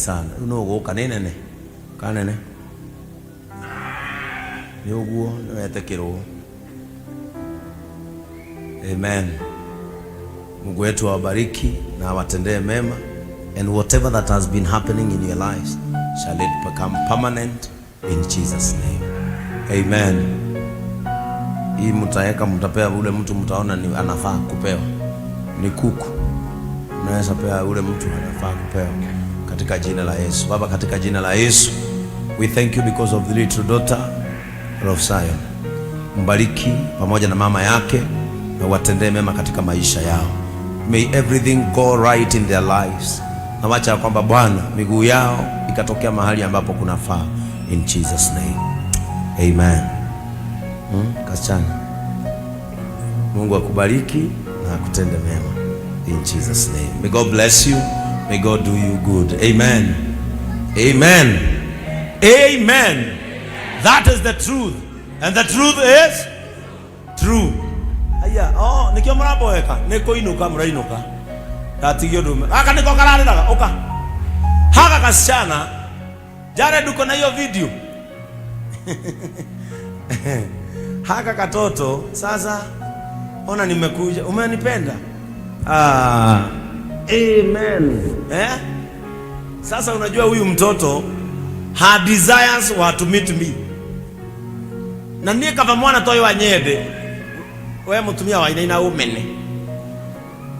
Sana rĩu nũ ũgũka nĩ nene ka nene nĩ ũguo nĩ wetĩkĩrwo. Amen. Mungu wetu awabariki na awatendee mema, and whatever that has been happening in your lives, shall it become permanent in Jesus' name. Amen. Hii mtaweka, mtapea ule mtu mtaona ni anafaa kupewa. Ni kuku. Unaweza pea ule mtu anafaa kupewa katika jina la Yesu. Baba, katika jina la Yesu, we thank you because of the little daughter of Zion. Mbariki pamoja na mama yake na watendee mema katika maisha yao. May everything go right in their lives. Na wacha kwamba Bwana miguu yao ikatokea mahali ambapo kunafaa, in Jesus' name. Amen. Kasichana. Mungu akubariki na akutende mema in Jesus' name. May God bless you. May God do you good. Amen. Amen. Amen. That is the truth. And the truth is true. Aya, oh, nikio muraboeka, ni kuinuka murainuka. Ndatigio ndume. Aka niko karariraga, uka. Haka kasichana, Jared uko na hiyo video. Haka katoto sasa, ona nimekuja, umenipenda? Ah, amen. Eh? Sasa unajua huyu mtoto, her desires were to meet me. Na niĩ kaba mwana toyũ anyende we mũtumia wa inaina ũmene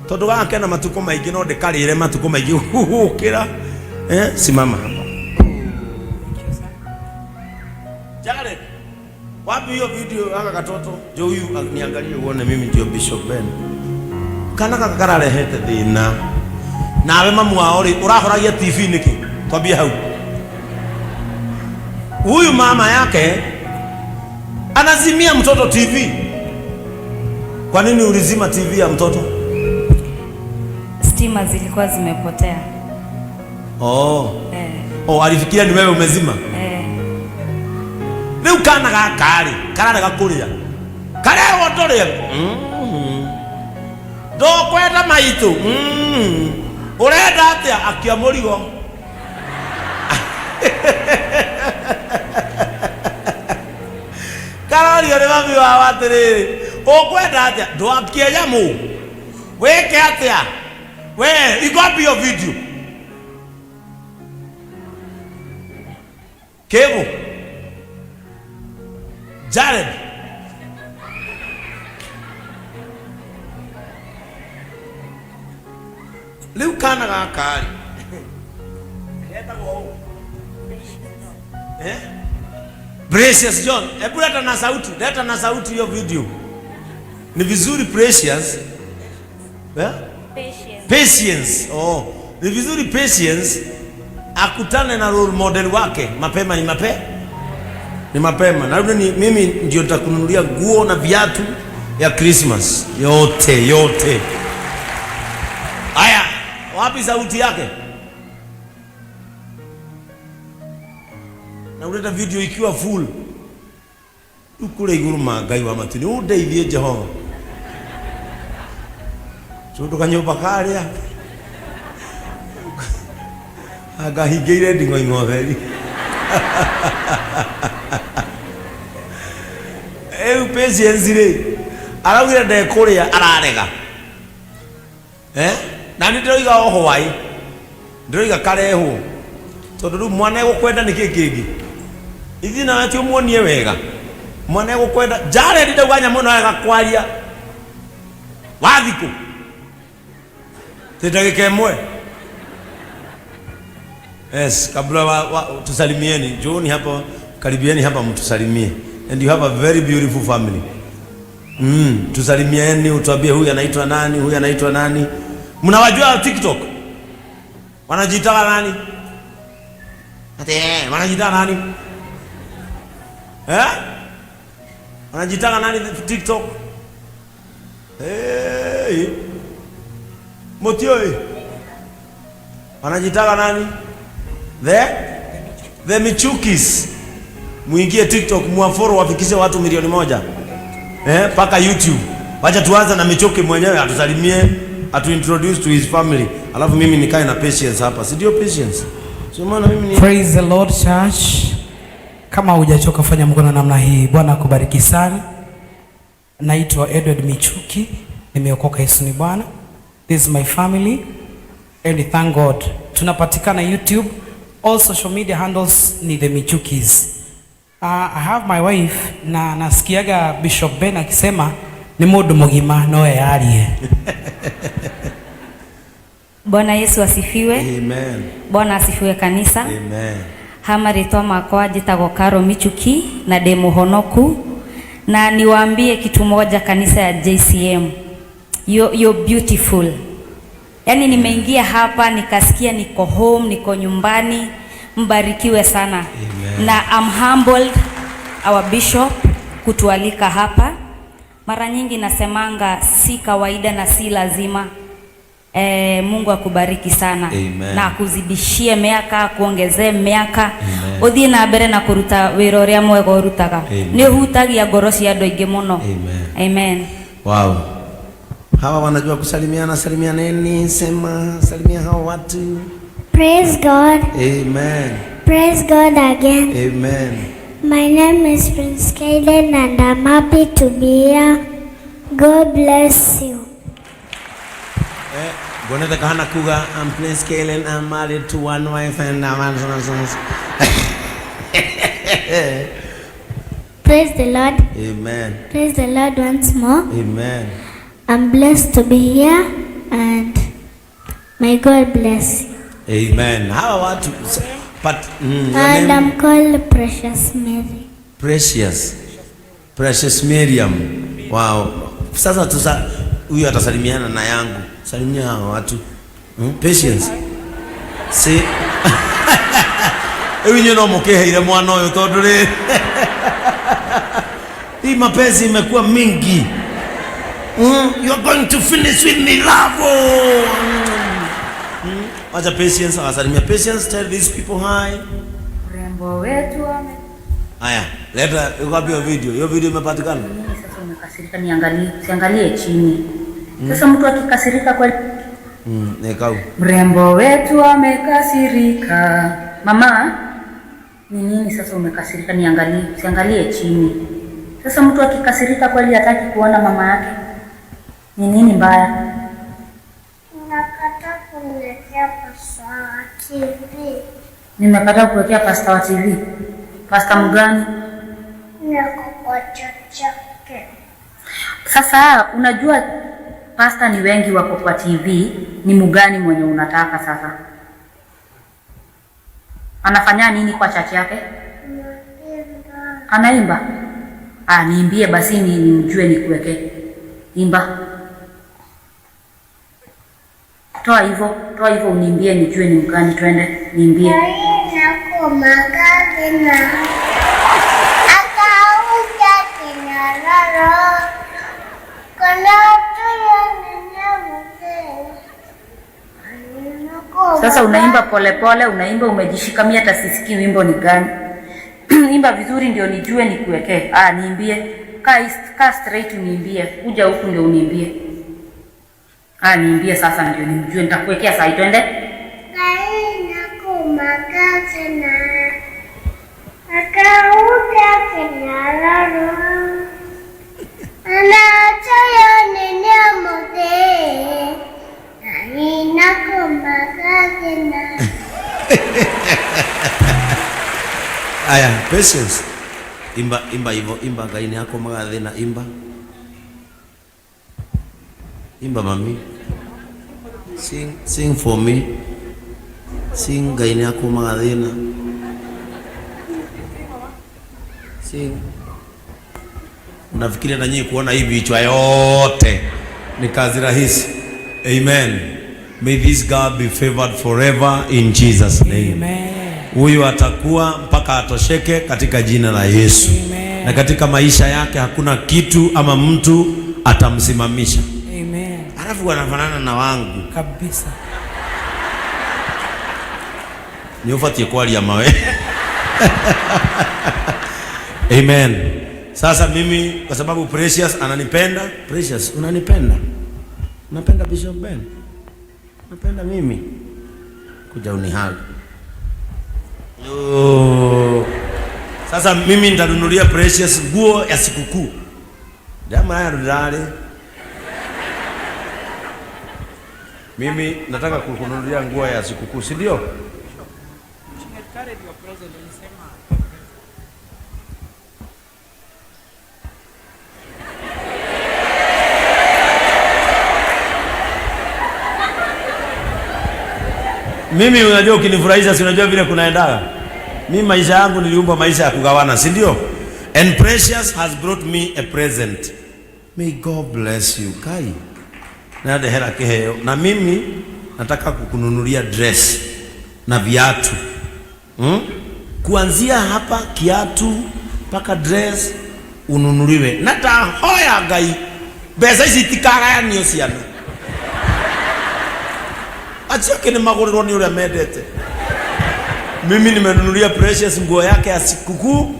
tondũ gake na matukũ maingĩ no ndĩkarĩre matukũ maingĩ gũkĩra. Eh, simama hapa. Jared, wapi hiyo video aka katoto? Jo huyu niangalie uone mimi ndio Bishop Ben. Kana kaka kararehete thina. Nawe mamu wao ri urahoragia TV niki? Twambie hau. Huyu mama yake anazimia mtoto TV. Kwa nini ulizima TV ya mtoto? Stima zilikuwa zimepotea. Oh. Oh, alifikiria ni wewe umezima. Rĩu kana gaka rĩ kararega kũrĩa karerwo ndũrĩe. Ndũkwenda maitũ. Ũrenda atĩa? Akia mũrigo. Karorio nĩ mami wao atĩrĩrĩ, ũkwenda atĩa? Ndwakie nyamũ wĩke atĩa? We iko wapi hiyo video? Kevo Jared, rĩu kana gaka rĩ getagwo ũũ? Eh? Precious John, hebu leta na sauti, leta na sauti hiyo video. Ni vizuri Precious. Eh? Patience. Patience. Oh, ni vizuri Patience akutane na role model wake mapema. Ni mapema. Ni mapema. Na ni mimi ndio nitakununulia nguo na viatu ya Christmas yote yote. Haya, wapi sauti yake? Na uleta video ikiwa full. Ukule iguru ma Ngai wa matini undeithie Jehova. Tundu kanyumba karia angahingĩire nding'oing'o theri. Rĩu Patience rĩ araugire ndekũrĩa ararega. Eh? Na nĩ ndĩroiga o hwaĩ ndĩroiga karehwo tondũ rĩu mwana egũkwenda nĩ kĩ kĩngĩ ithuĩ nawe ti ũmuonie wega mwana egũkwenda. Jared ndauga nyamũ ĩno arega kwaria wathikũ ti ndagĩka ĩmwe. Yes, kabla tusalimieni, njooni hapa, karibieni hapa mtusalimie. And you have a very beautiful family. Tusalimieni, utuambie huyu anaitwa nani, huyu anaitwa nani. Mnawajua TikTok? Wanajiita nani? Ate, wanajiita nani? Eh? Wanajiita nani TikTok? Hey. Mutioi. Wanajitaka nani? The Michukis. Muingie TikTok, muwafollow, wafikishe watu 1,000,000. Paka YouTube. Wacha tuanze na Michuki mwenyewe atusalimie, atu introduce to his family. Alafu mimi nikae na Patience hapa. Si ndio Patience? Sio maana mimi ni Praise the Lord, church. Kama hujachoka fanya mkono namna hii. Bwana akubariki sana. Naitwa Edward Michuki, nimeokoka, Yesu ni Bwana. This is my family and thank God. Tunapatikana YouTube, all social media handles ni the Michukis. I have my wife na nasikiaga Bishop Ben akisema ni mundu mugima no eyarie. Bwana Yesu asifiwe. Amen. Bwana asifiwe kanisa. Amen. Ha marĩtwa makwa njĩtagwo Caro Michuki na ndĩ mũhonoku, na niwaambie kitu moja, kanisa ya JCM, you're beautiful. Yaani nimeingia hapa nikasikia niko home, niko nyumbani. Mbarikiwe sana. Amen. Na I'm humbled our bishop kutualika hapa. Mara nyingi nasemanga si kawaida na si lazima. Mungu akubariki sana. Amen. Na akuzidishie miaka, akuongezee miaka. Amen. Uthie na mbere na kuruta wira uria mwega urutaga. Amen. Ni uhutagia ngoro cia andu aingi muno. Amen. Amen. Wow. Hawa wanajua kusalimiana, salimianeni, sema salimia hawa watu. Praise God. Amen. Praise God again. Amen. My name is Prince Kaiden and I'm happy to be here. God bless you. Gonete kahana kuga, I'm Prince Kalen, I'm married to one wife and I'm Praise the Lord. Amen. Praise the Lord once more. Amen. I'm blessed to be here and may God bless you. Amen. Hawa watu but your And name? I'm called Precious Mary. Precious. Precious Miriam. Wow. Sasa tusa huyu atasalimiana na yangu. Salimia hawa watu. Patience. Si Rĩu inyuĩ no mũkĩheire mwana ũyũ tondũ rĩ hii mapenzi imekuwa mingi. You are going to finish with me, love. Oh. Wacha Patience awasalimia. Patience, tell these people hi. Urembo wetu ame Haya, leta, iko wapi hiyo video? Hiyo video imepatikana? Nini sasa umekasirika? Niangalie, usiangalie chini. Sasa mtu akikasirika kweli, Nikau. Mrembo wetu amekasirika. Mama, ni nini sasa umekasirika? Niangalie, usiangalie chini. Sasa mtu akikasirika kweli hataki kuona mama yake. Ni nini mbaya? Nakata kuniletea pasta wa TV. Nimekataa kuwekea pasta wa TV. Pasta mgani? Niko kwa chochote. Sasa unajua pasta ni wengi wako kwa TV, ni mgani mwenye unataka sasa? Anafanya nini kwa church yake? Anaimba? Ah, niimbie basi ni nimjue nikuweke. Imba. Toa hivyo, toa hivyo uniimbie nijue ni mgani, twende niimbie. Nakumagazina akauja kinyororo kuna tuyo. Sasa unaimba polepole, unaimba umejishika, mimi hata sisikii wimbo ni gani. Imba vizuri ndio nijue nikuwekee. Ah, niimbie. Kaa straight uniimbie. Kuja huku ndio uniimbie. Ah, niimbie sasa ndio nimjue, nitakuwekea saa hii, twende. Nakumagazina akauja kinyororo anatoyo ninyamute nakumagazina. Aya, Patience. Imba imba hivyo, imba Ngai nĩ akomaga thĩna, imba. Imba mami. Sing sing for me. Sing Ngai nĩ akomaga thĩna. Sing. Unafikiria na nyinyi kuona hii vichwa yote ni kazi rahisi? Amen. May this girl be favored forever in Jesus' name. Amen. Huyu atakuwa mpaka atosheke katika jina la Yesu. Amen. Na katika maisha yake hakuna kitu ama mtu atamsimamisha. Amen. Alafu wanafanana na wangu. Kabisa. Ni ufatie kwaria mawe. Amen. Sasa mimi kwa sababu Precious ananipenda, Precious unanipenda? Unapenda Bishop Ben? Unapenda mimi? Kuja unihug. Oh. Sasa mimi nitanunulia Precious nguo ya sikukuu. Jamaa ya Mimi nataka kukununulia nguo ya sikukuu, si ndio? Mimi unajua ukinifurahisha, si unajua vile kunaendaga. Mimi maisha yangu niliumbwa maisha ya kugawana, si ndio? And Precious has brought me a present. May God bless you, Kai. Na ndehera kiheo. Na mimi nataka kukununulia dress na viatu. Hmm? Kuanzia hapa kiatu mpaka dress ununuliwe. Na tahoya Ngai. Mbeca ici itikagayanio ciana. Acio angĩ nĩ magũrĩrwo nĩ ũrĩa mendete. Mimi nimenunulia Precious nguo yake ya sikukuu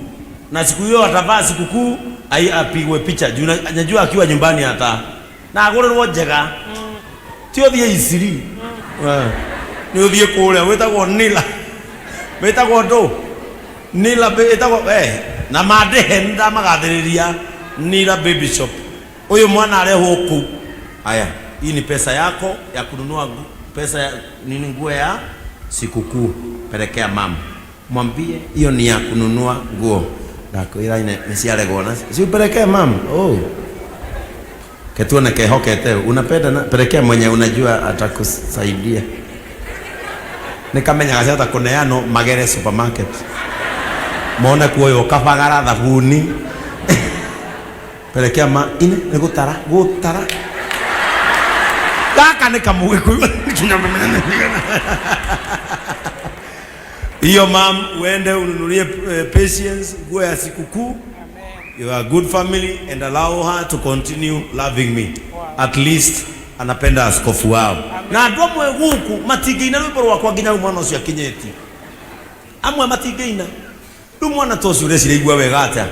na siku hiyo atavaa sikukuu ai apigwe picha. Juu najua akiwa nyumbani ata na agũrĩrwo njega. Ti ũthiĩ Isiri. Nĩ ũthiĩ kũrĩa wĩtagwo Nila. Wĩtagwo ndũ? Nila ĩtagwo eh na mandĩhe nĩ ndamagathĩrĩria Nila Baby Shop. Ũyũ mwana arehwo kũu. Haya, hii ni pesa yako ya kununua pesa ya nini, nguo ya sikukuu. Pelekea mama, mwambie hiyo ni ya kununua nguo. Ndakwĩra ine nĩciaregwo na si upelekee mama. Oh. Ketuone kehokete. Unapenda na pelekea mwenye unajua atakusaidia. Nikamenyaga ciahota kũneanwo magere supermarket. Mone kuoywo kabagara thabuni. Pelekea ma ine nĩ gũtara gũtara. Gaka nĩ kamũgĩkũyũ. Hiyo mam, uende ununulie Patience nguo ya sikukuu. You are a good family and allow her to continue loving me. At least anapenda askofu wao. Na andũ amwe gũkũ matingĩina rwĩmbo rwakwa nginya rĩu mwana ũcio akinyĩtie. Amwe matingĩina. Rĩu mwana ta ũcio ũreciria igua wega atĩa?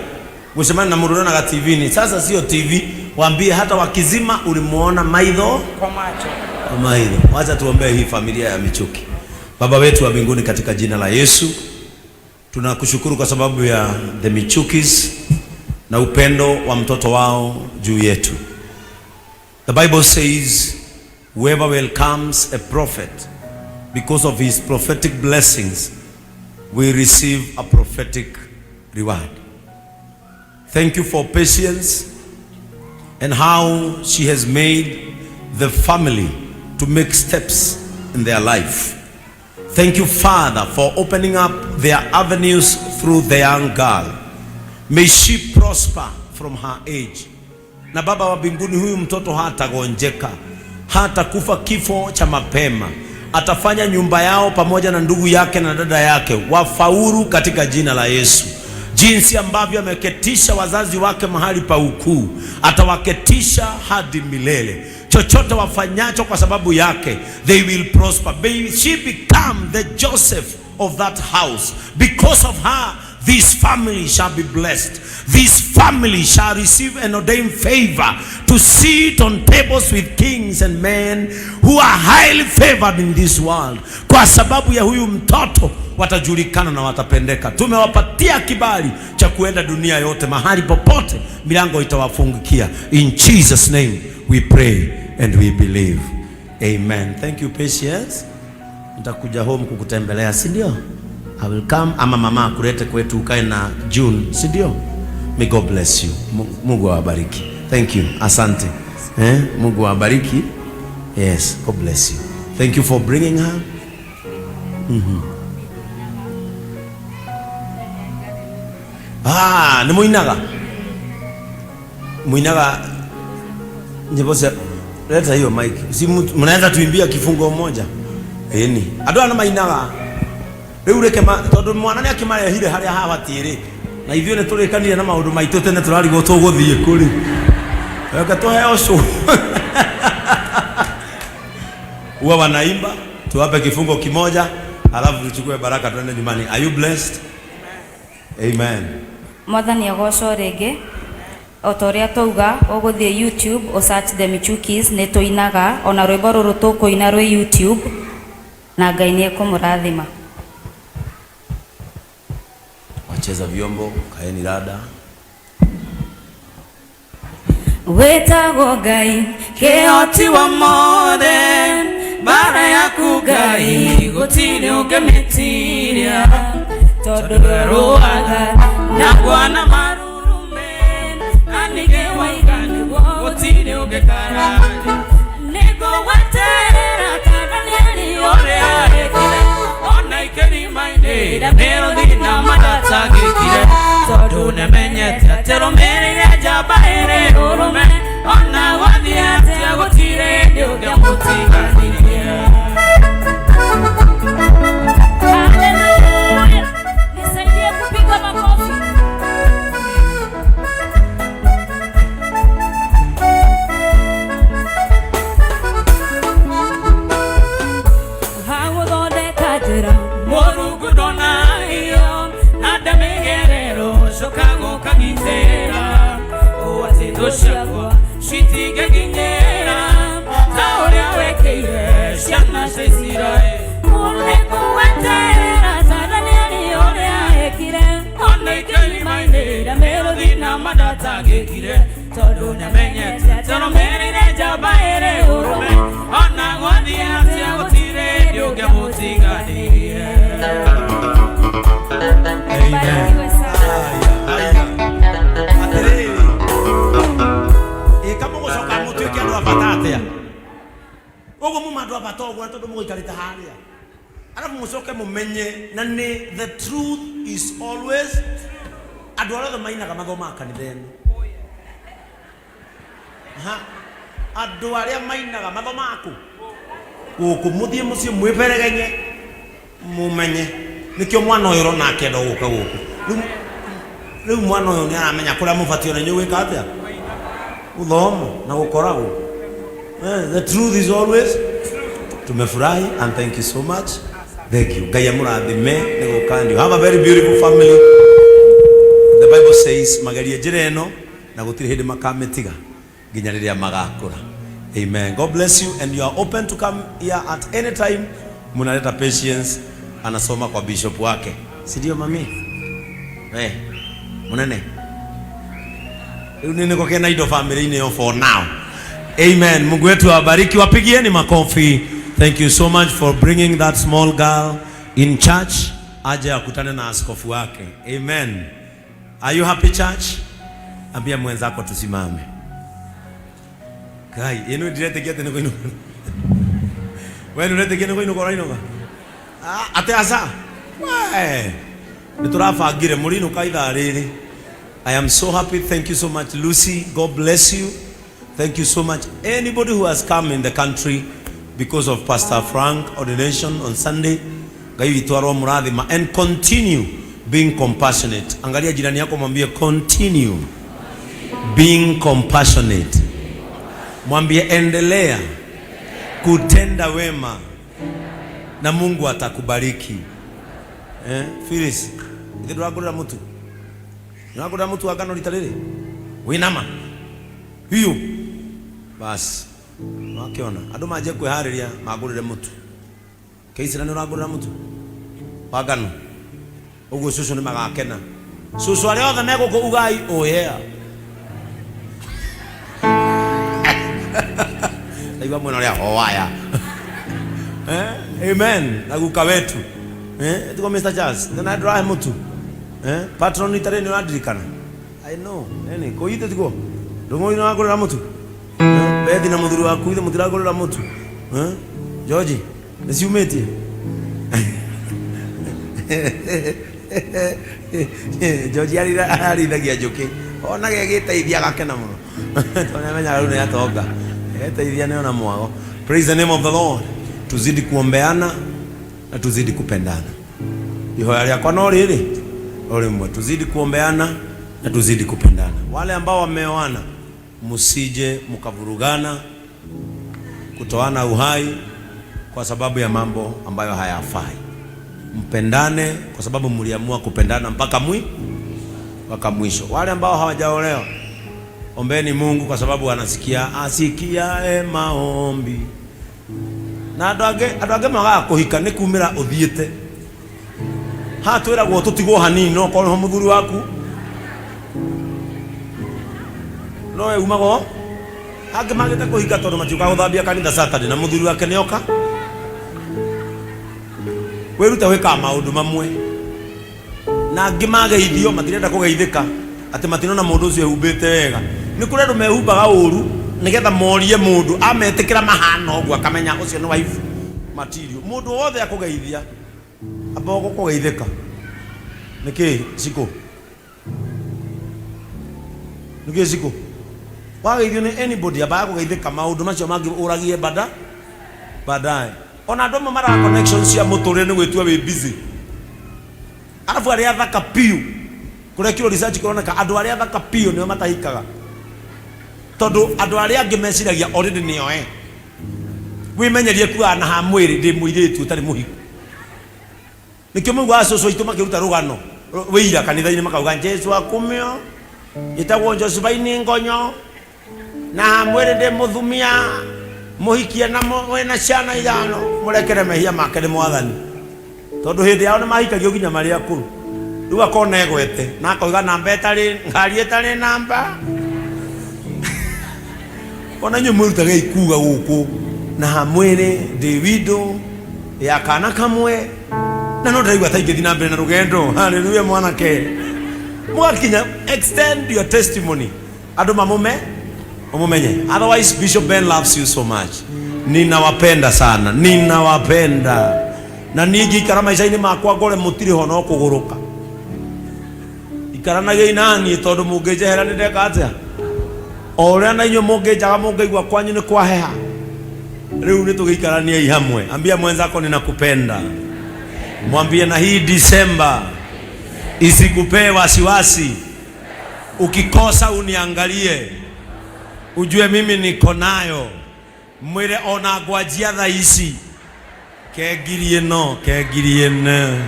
Gũcemania na mũndũ ũrionaga TV-inĩ. Sasa sio TV, waambie hata wakizima ulimuona maitho Kwa macho. maitho. Wacha tuombee hii familia ya Michuki. Baba wetu wa mbinguni, katika jina la Yesu tunakushukuru kwa sababu ya the Michukis na upendo wa mtoto wao juu yetu. The Bible says whoever welcomes a prophet because of his prophetic blessings will receive a prophetic reward. Thank you for patience and how she has made the family to make steps in their life. Thank you, Father, for opening up their avenues through the young girl. May she prosper from her age. Na Baba wa mbinguni, huyu mtoto hatagonjeka, hatakufa kifo cha mapema. Atafanya nyumba yao pamoja na ndugu yake na dada yake wafaulu katika jina la Yesu. Jinsi ambavyo ameketisha wazazi wake mahali pa ukuu, atawaketisha hadi milele. Chochote wafanyacho kwa sababu yake, they will prosper. May she become the Joseph of that house. Because of her, this family shall be blessed. This family shall receive an ordained favor to sit on tables with kings and men who are highly favored in this world. Kwa sababu ya huyu mtoto watajulikana na watapendeka. Tumewapatia kibali cha kuenda dunia yote, mahali popote milango itawafungukia. In Jesus name we pray and we believe. Amen. Thank you, Patience. Nitakuja home kukutembelea, si ndio? I will come, ama mama akulete kwetu ukae na June, si ndio? May God bless you. Mungu awabariki. Thank you. Asante. Mungu awabariki. Yes, God bless you. Thank you for bringing her. Ah, nĩ mũinaga. Mũinaga nyĩmbo cia, leta hiyo mic. Si mnaweza tuimbia kifungo moja? Ĩni. Andũ aya nĩ mainaga. Rĩu reke tondũ mwana nĩ akĩmarehire harĩa habatiĩ rĩ. Na ithuĩ nĩ tũrĩkanire na maũndũ maitũ tene tũrarigwo tũgũthiĩ kũ rĩ. Reke tũheo cũ. Huwa wanaimba, tuwape kifungo kimoja, alafu tuchukue baraka tuende nyumbani. Are you blessed? Amen. Mwathani agocwo rĩngĩ. O ta ũrĩa twauga, ũgũthiĩ YouTube ũ search The Michukis, nĩ tũinaga ona rwĩmbo rũrũ tũkũina rwĩ YouTube, na Ngai nĩ ekũmũrathima. Wacheza vyombo, kaeni rada. Wĩtagwo Ngai Kĩhoti wa mothe mbara yaku Ngai gũtirĩ ũngĩmĩtiria tondũ ndũrũaga na ngwa na marurume na ningĩ waiga nĩguo gũtirĩ ũngĩkararia nĩngũgweterera ta Danieli ũrĩa ekire ona ikĩrima-inĩ mĩrũthi na matatangĩkire tondũ nĩmenyete atĩ rũmĩrĩire njamba ĩrĩ ũrũme ona gwathiĩ atĩa gũtirĩ hĩndĩ ũngĩamũtiganĩria. Haleluya. Nisaidie kupiga makofi. Hagũthondeka njĩra Mũrungu ndonaiyo na ndamĩgerero coka gũkagitĩra ũũ atĩ thũ ciakwa citingĩnginyĩra ta ũrĩa wekĩire ciana cia Isiraeli. Nĩngũgweterera ta Danieli ũrĩa ekire Ona ikĩrima-inĩ mĩrũthi na madatangĩkire tondũ nĩamenyete atĩ rũmĩrĩire njamba ĩrĩ ũrũme ona gwathiĩ atĩa gũtirĩ hĩndĩ ũngĩamũtiganĩrie. Barikiwe sana. Aya, atĩrĩrĩ, ĩ kamũgũcoka mũtuĩke andũ a bata atĩa? Ũguo muma andũ a bata ũguo tondũ mũgũikarĩte harĩa. Arabu mũcoke mũmenye na nĩ the truth is always andũ arĩa othe mainaga mathomaga kanitha ĩno. Ha, andũ arĩa mainaga mathomaga kũ? Gũkũ mũthiĩ mũciĩ mwĩberegenye mũmenye nĩkĩo mwana ũyũ ũrona akĩenda gũka gũkũ. Rĩu mwana ũyũ nĩ aramenya kũrĩa mũbatiĩ ona inyuĩ gwĩka atĩa? Gũthoma na gũkoragwo. The truth is always. Tumefurahi and thank you so much. Thank you. Ngai amũrathime nĩ gũka and you have a very beautiful family. The Bible says magerie njĩra ĩno na gũtirĩ hĩndĩ makamĩtiga nginya rĩrĩa magakũra. Amen. God bless you and you are open to come here at any time. Mnaleta Patience anasoma kwa bishop wake. Si ndio mami? Eh, munene. Rĩu nĩ nĩko kena indo family-inĩ ĩyo for now. Amen. Mungu wetu awabariki. Wapigieni makofi. Thank you so much for bringing that small girl in church. Aje akutane na askofu wake. Amen. Are you happy, church? Ambia mwenzako tusimame. Kai, ĩno ndiretĩkia atĩ nĩ kũinũka. We nĩ ũretĩkia nĩ kũinũka ũrainũka? Ah, atĩ aca. We. Nĩ tũrabangire mũrĩinũka ithaa rĩrĩ. I am so happy. Thank you so much, Lucy. God bless you. Thank you so much. Anybody who has come in the country because of Pastor Frank ordination on Sunday, Ngai witũ aromũrathima and continue being compassionate. Angalia jirani yako mwambie continue being compassionate. Mwambie endelea kutenda wema na Mungu atakubariki. Eh, Phyllis, ithe ndũrangũrĩra mũtu? Ndũrangũrĩra mũtu wa ngano rita rĩrĩ? Wĩnama biũ basi wakĩona andũ manjie kwĩharĩria mangũrĩre mũtu. Keicira nĩ ũrangũrĩra mũtu wa ngano ũguo cũcũ nĩ magakena. Cũcũ arĩa othe me gũkũ ugai oh yeah. Ndaigua mwena ũrĩa oh aya. Eh? Amen. Na guka wetu. Eh? Tuko Mr. Charles. Tena ndũrahe mũtu. Eh? Patron itarĩ nĩ ũrandirikana. I know. Nene, ko ithe tiguo. Ndũng'ũri nĩ wangũrĩra mũtu. Eh? Bethi na mũthuri waku ithe mũtirangũrĩra mũtu. Eh? George, nĩ ciumĩtie? George arĩithagia njũkĩ. Onaga ĩgĩteithia agakena mũno. Tondũ nĩamenyaga rĩu nĩ atonga. Eteithia nĩ ona mwago. Praise the name of the Lord. Tuzidi kuombeana na tuzidi kupendana. Ihoya rĩakwa no rĩrĩ o rĩmwe, tuzidi kuombeana na tuzidi kupendana. Wale ambao wameoana, msije mkavurugana, kutoana uhai kwa sababu ya mambo ambayo hayafai. Mpendane kwa sababu mliamua kupendana mpaka mwisho. Wale ambao hawajaolewa, ombeni Mungu kwa sababu anasikia asikiae maombi. Na andũ angĩ magaga kũhika nĩ kumĩra ũthiĩte. Haha twĩragwo tũtigwo hanini no korwo mũthuri waku no we umago angĩ magĩte kũhika tondũ matiũkaga gũthambia kanitha Saturday na mũthuri wake nĩoka. Wĩrute wĩkaga maũndũ mamwe na angĩ mageithio matirenda kũgeithĩka atĩ matinona mũndũ ũcio ehumbĩte wega. Nĩ kũrĩ andũ mehumbaga ũru nĩgetha morie mũndũ ametĩkĩra mahana ũguo akamenya ũcio nĩ wife material. Mũndũ wothe akũgeithia amba gũkũgeithĩka nĩkĩ cikũ nĩkĩ cikũ wageithio nĩ anybody ambaga kũgeithĩka maũndũ macio mangĩ ũragie bada baadaye. Ona andũ amwe maraga connections cia mũtũrĩre nĩ gwĩtua wĩ busy. Arabu arĩa athaka piũ kũrekirwo research kũroneka andũ arĩa athaka piũ nĩo matahikaga tondũ andũ arĩa angĩ meciragia already nĩo e wĩmenyerie kuaga na ha mwĩrĩ ndĩ mũirĩtu ũtarĩ mũhiku. Nĩkĩo mũiguaga cũcũ aitũ makĩruta rũgano wĩira kanitha-inĩ makauga Jesu akumio ĩtagwo Josephine Ngonyo na ha mwĩrĩ ndĩ mũthumia mũhikie na wĩna ciana ithano mũrekere mehia make nĩ mwathani tondũ hĩndĩ yao nĩ mahikagio nginya marĩ akũrũ. Rĩu akona egwete na akoiga namba ĩtarĩ ngari ĩtarĩ namba. Ona inyuĩ mwĩrutage kuga gũkũ na ha mwĩrĩ ndĩ window ya kana kamwe na no ndĩraigua ta ingĩthiĩ na mbere na rũgendo. Haleluya mwanake. Mũgakinya extend your testimony andũ mamume umumenye. Otherwise Bishop Ben loves you so much. Ninawapenda sana, ninawapenda na niĩ ingĩikara maica-inĩ makwa ngore mũtirĩ ho no kũgũrũka. Ikaranagiai na niĩ tondũ mũngĩnjehera nĩ ndeka atĩa? O ũrĩa na inyuĩ mũngĩnjaga mũngĩigua kwanyu nĩ kwaheha. Rĩu nĩ tũgĩikaraniei hamwe. Ambia mwenzako ninakupenda. Mwambie na hii Disemba isikupee wasiwasi. Ukikosa uniangalie, ujue mimi niko nayo. Mwĩre ona ngwanjia thaa ici kengiri ĩno kengiri ĩno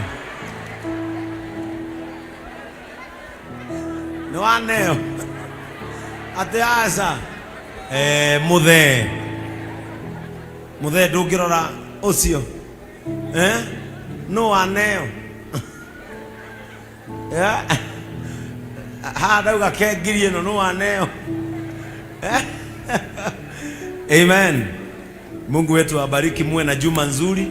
nĩ waneo atĩ aca mũthee mũthee ndũngĩrora ũcio no waneo haha ndauga kengiri ĩno no waneo. Amen. Mungu wetu awabariki, muwe na juma nzuri.